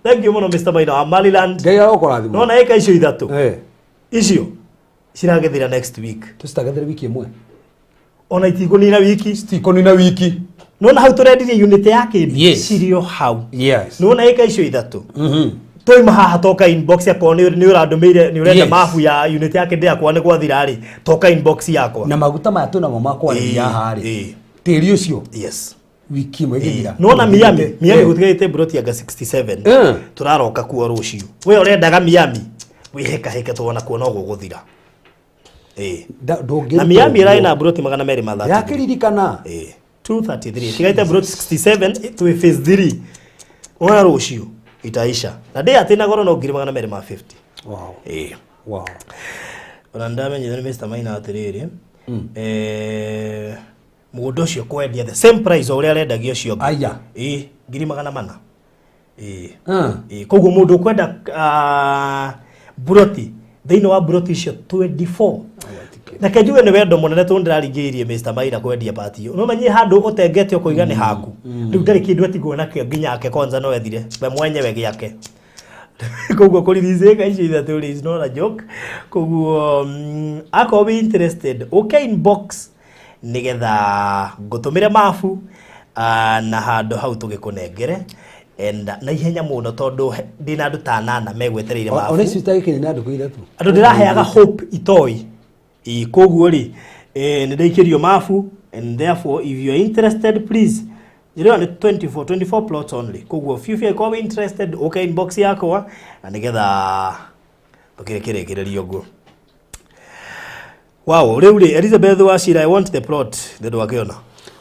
Thank you mũno, Mr. Maina wa Maryland. Ngai arokũrathima. Nona ĩka icio ithatũ icio ciragĩthira next week. Tũcitagathĩre wiki ĩmwe. Ona itikũnina wiki. Citikũnina wiki. Nona hau tũrendirie unit ya kĩndũ cirĩ o hau. Nona ĩka icio ithatũ twauma haha, toka inbox yakwa, nĩ ũrandũmĩire nĩ ũrenda mabu ya unit ya kĩndũ yakwa nĩ gwathira rĩ, toka inbox yakwa. Na maguta maya twĩnamo ma kwarĩria haha rĩ, tĩri ũcio wiki ĩmwe ĩgĩthira. Nona Miami, Miami gũtigarĩte broti anga 67. Tũraroka kuo rũciũ. We ũrendaga Miami, wĩhĩkahĩke tuona kuo no gũgũthira. Ndũngĩruta Na Miami ũguo. ĩrarĩ na broti 233. Ndĩrakĩririkana. 233 tigaite broti 67, twĩ phase 3. Wona rũciũ itaisha na ndĩ atĩ na goro no ngiri 250. Ona ndamenyire nĩ Mr. Maina atĩrĩrĩ, mũgũnda ũcio kwendia the same price o ũrĩa arendagia ũcio ũngĩ. Aya. Ĩĩ, ngiri 400. Ĩĩ, koguo mũndũ ũkwenda buroti thĩinĩ wa buroti icio 24, reke njuge nĩ wendo mũnene tondũ ndĩraringĩrĩirie Mr. Maina kwendia pati ĩyo. No menye handũ ũtengete ũkoiga nĩ haku, rĩu ndarĩ kĩndũ atigwo nakĩo nginya ake kwanza no ethire we mwenyewe gĩake. Koguo kũririca ĩka icio ithatũ rĩ is not a joke. Koguo akorwo wĩ interested, ũke inbox nĩgetha ngũtũmĩre mabu na handũ hau tũgĩkũnengere and na ihenya mũno tondũ ndĩna andũ ta anana megwetereire mabu. Ona icio itagĩkinya na ndukũ ithatũ. Andũ ndĩraheaga hope itoi. Ĩ, koguo rĩ nĩ ndaikĩrio mabu and therefore if you are interested, please, ĩrĩa nĩ 24 24 plots only. Koguo if you are interested, ũke inbox yakwa na nĩgetha tũkĩrĩkĩrĩkĩrĩria ũguo. Wow, rĩu rĩ Elizabeth Wachira, "I want the plot," nĩ ndwakĩona.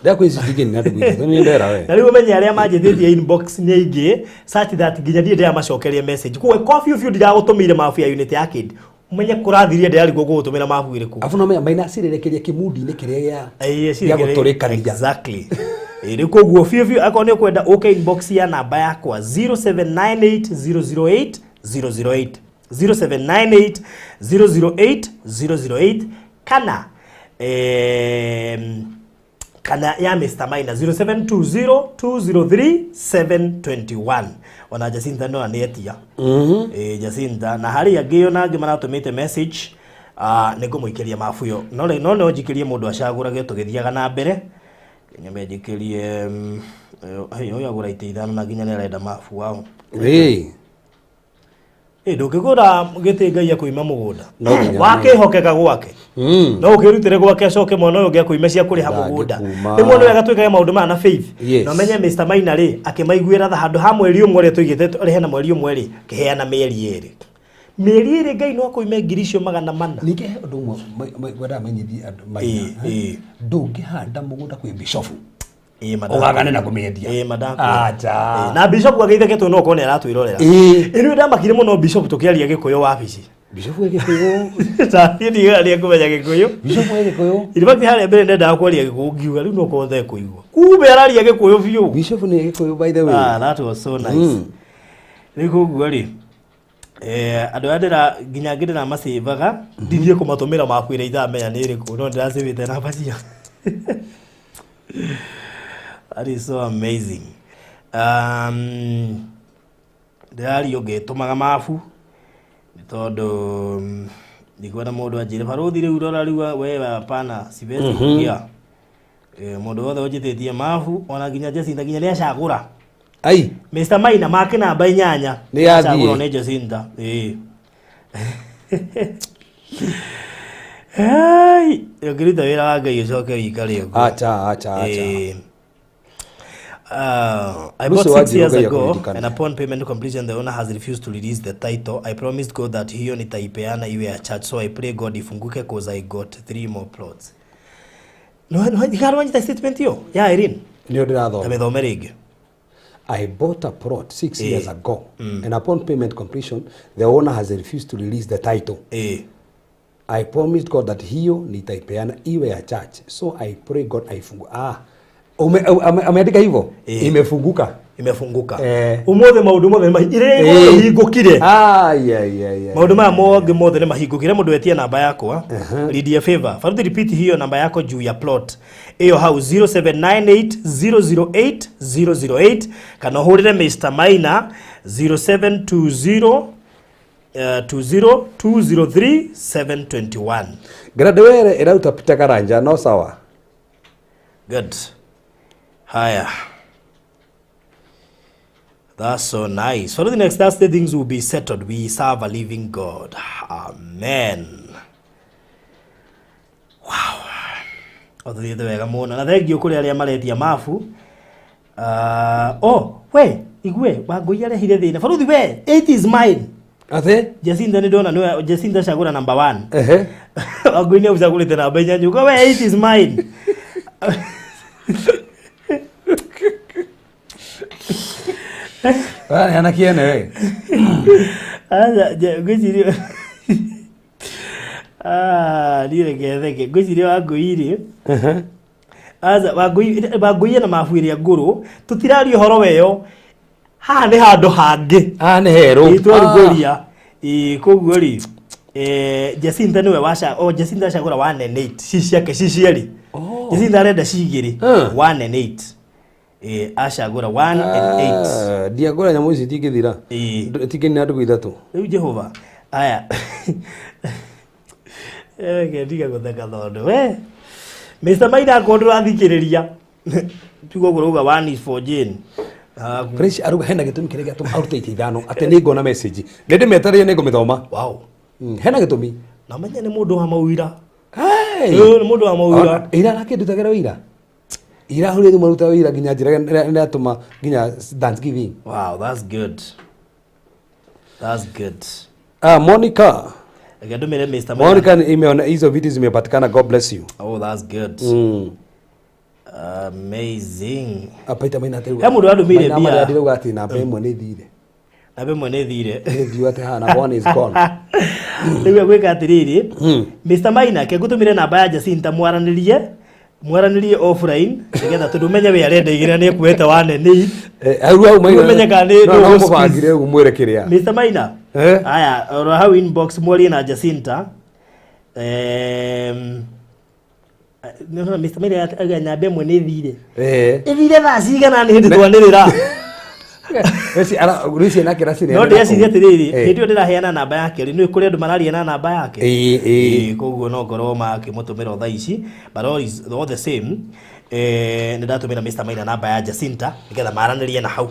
Ndakwĩ ici itingĩnina na ndukũ ithatũ nĩ ndera we. Na rĩu ũmenye arĩa manjĩtĩtie inbox nĩ aingĩ such that nginya ndiĩ ndĩramacokeria message. Koguo ko biũ biũ ndiragũtũmĩire mabu ya unit ya kid, ũmenye kũrathirie ndĩrarigwo gũgũtũmĩra mabu ĩrĩkũ. Afu no menya Maina cirerekeria kĩmundi-inĩ kĩrĩa gĩa Ĩĩ, gĩa gũtũrĩkania. Exactly. Ĩĩ, rĩu koguo biũ biũ akorwo nĩ ũkwenda, ũke inbox ya namba yakwa 0798 008 008, 0798 008 008, kana kana ya Mr. Maina 0720 203 721. Ona Jacinta no nĩ etia. Jacinta na harĩ angĩ ona angĩ maratũmĩte message, nĩ ngũmũikĩria mabu ĩyo, no rĩ- no no njikĩrie mũndũ acagũrage tũgĩthiaga na mbere. Nyambe njikĩrie ũyũ agũra itĩ ithano na nginya nĩ arenda mabu wao. Ĩ, ndũngĩgũra gĩtĩ Ngai akũima mũgũnda. No nginya. Wakĩhokeka gwake no ũkĩrutĩre gwake, acoke mwana ũyũ ũngĩ akũime cia kũrĩha mũgũnda. Ndangĩkuma. Rĩmwe nĩ wega twĩkage maũndũ maya na faith. Na ũmenye Mr. Maina rĩ akĩmaiguĩra tha, handũ ha mweri ũmwe ũrĩa tũigĩte rĩhe na mweri ũmwe rĩ, akĩheana mĩeri ĩrĩ. Mĩeri ĩrĩ Ngai no akũime ngiri icio 400. Ningĩ he ũndũ ũmwe ngwendaga menyithie andũ Maina, Ĩĩ. Ndũngĩhanda mũgũnda kwĩ bishofu Ĩĩ, ũgagane na kũmĩendia. Ĩĩ, mandakwĩra. Acha. Ĩĩ, na bishop agĩitheketwo no okorwo nĩ aratwĩrorera. Ĩ, rĩu ndamakire mũno bishop tũkĩaria Gĩkũyũ wabici. Bishofu wa Gĩkũyũ. Niĩ ndigaga nĩ ekũmenya Gĩkũyũ. Bishofu wa Gĩkũyũ. In fact, harĩa mbere ndendaga kwaria Gĩkũyũ, ngiuga rĩu no korwo ndekũigua, kumbe araria Gĩkũyũ biũ. Bishofu nĩ Gĩkũyũ, by the way. Ah, that was so nice. Rĩu koguo rĩ andũ aya ndĩra nginya angĩ ndĩramacĩvaga, ndithiĩ kũmatũmĩra mabu ĩrĩa itaramenya nĩ ĩrĩkũ, no ndĩracĩvĩte namba ciao. That is so amazing. Ndĩrario ngĩtũmaga mabu nĩ tondũ ndikwenda mũndũ anjĩre, "Barũthi, rĩu rora rĩu we, hapana, siwezi kuingia." Mũndũ wothe ũnjĩtĩtie mabu, ona nginya Jacinta nginya nĩ acagũra. Ai. Mr. Maina make namba 8. Nĩ yathiĩ. Acagũrwo nĩ Jacinta. Ĩĩ. Ai, ũngĩruta wĩra wa Ngai ũcoke ũikare ũguo. Acha, acha, acha. I Lucy bought 6 years Wanjiru, Ngai ago akuririkane. and upon payment completion the owner has refused to release the title. I promised God that hiyo nitaipeana iwe ya church, so I pray God ifunguke cause I got three more plots. No no ikarwanyita statement hiyo ya Irene. Nĩyo ndĩrathoma. Amethome rĩngĩ. I bought a plot 6 years ago, and upon payment completion, the owner has refused to release the title. I promised God that hiyo nitaipeana iwe ya church, so I pray God aifungue. Ah, ameandika hivyo? Imefunguka. Imefunguka. Eh. Umuthi maundu mothe nĩ iria ihingũkire. Ah, yeah. Maundu maya mothe mothe nĩ mahingũkire. Mũndũ wetie namba yakwa, Lydia Favor, "Faruthi, repeat hiyo namba yako juu ya plot ĩyo hau," 0798 008 008, kana ũhũrĩre Mr. Maina. 0720 20 203 721. Graduere ĩraruta Peter Karanja no sawa. Good. Haya. That's so nice. For the next Thursday, things will be settled. We serve a living God. Amen. Wow. Othiĩte wega mũno. Na thengiũ kũrĩ arĩa maretia mabu. Oh, we, igue, Wangũi arehire thĩna. Baruthi we, it is mine. Atĩ? Jacinta nĩ ndona nĩwe Jacinta cagũra number 1. Ehe. Wangũi nĩ ũcagũrĩte namba inya nyuga we it is mine. Ũraneana kĩene we. Aca, ngwĩciria Ah, niĩ reke theke. Ngwĩciria Wangũi rĩ. Ehe. Aca, Wangũi Wangũi ena mabu ĩrĩa ngũrũ. Tũtiraria ũhoro weyo. Haha nĩ handũ hangĩ. Haha nĩ herũ. Ĩĩ twarugũria. Ĩĩ koguo rĩ Jacinta nĩwe waca oh Jacinta acagũra 1 and 8 ci ciake ci cierĩ. Oh. Jacinta arenda ci igĩrĩ 1 and 8. Acagũra 1 and 8. Ah, ndiangũra nyamũ ici itingĩthira. Ĩĩ. Itingĩnina ndũgũ ithatũ. Rĩu Jehova aya reke ndige gũtheka tondũ we Mr. Maina akorwo ndũrathikĩrĩria tiga ũguo ũrauga one is for Jane. Ah, Fresh aruga hena gĩtũmi kĩrĩa gĩatũma arute itĩ ithano atĩ nĩ ngona message. Nĩ ndĩmetereire nĩ ngũmĩthoma. Wow. Hena gĩtũmi. Na ũmenye nĩ mũndũ wa mawira. Hey! Ĩĩ, nĩ mũndũ wa mawira. Ira arakĩndutagĩra wĩira. Ira hũrĩ thimũ aruta wĩira nginya njĩra nĩratũma nginya Thanksgiving. Wow, that's good. That's good. Ah, Monica. Reke ndũmĩre Mr. Maina. Monica imeona hizo vitu zimepatikana. God bless you. Oh, that's good. Amazing. Apaita maina atĩ He mũndũ wandũmĩire Maina mbia. marĩa ndĩrauga atĩ namba ĩmwe nĩ thire. Namba ĩmwe nĩ thire. Nĩ thiu atĩ haha namba one is gone. Rĩu egwĩka atĩrĩrĩ, Mr. Maina ke ngũtũmĩre namba ya Jacinta mwaranĩrie mwaranĩrie offline nĩgetha tondũ ũmenye we arenda igĩrĩ na nĩ ekuoete one and eight. Hau hau maina. Ũmenye kana nĩ No, no ndũgũ mũbangire ũguo mwĩre kĩrĩa. Mr. Maina. Aya, oro hau inbox mwarie na Jacinta. Nĩ Mr. Maina auga namba ĩmwe nĩ thire. Ĩthire thaa cigana nĩ hĩndĩ twanĩrĩra. Rĩci ena kĩraci No ndĩreciria atĩrĩrĩ, hĩndĩ ĩyo ndĩraheana namba yake rĩ, nĩ kũrĩ andũ mararia na namba yake. Ĩĩ. Ĩĩ, koguo no ngorwo makĩmũtũmĩra o thaa ici, but all is all the same, nĩ ndatũmĩra Mr. Maina namba ya Jacinta nĩgetha maranĩrie na hau.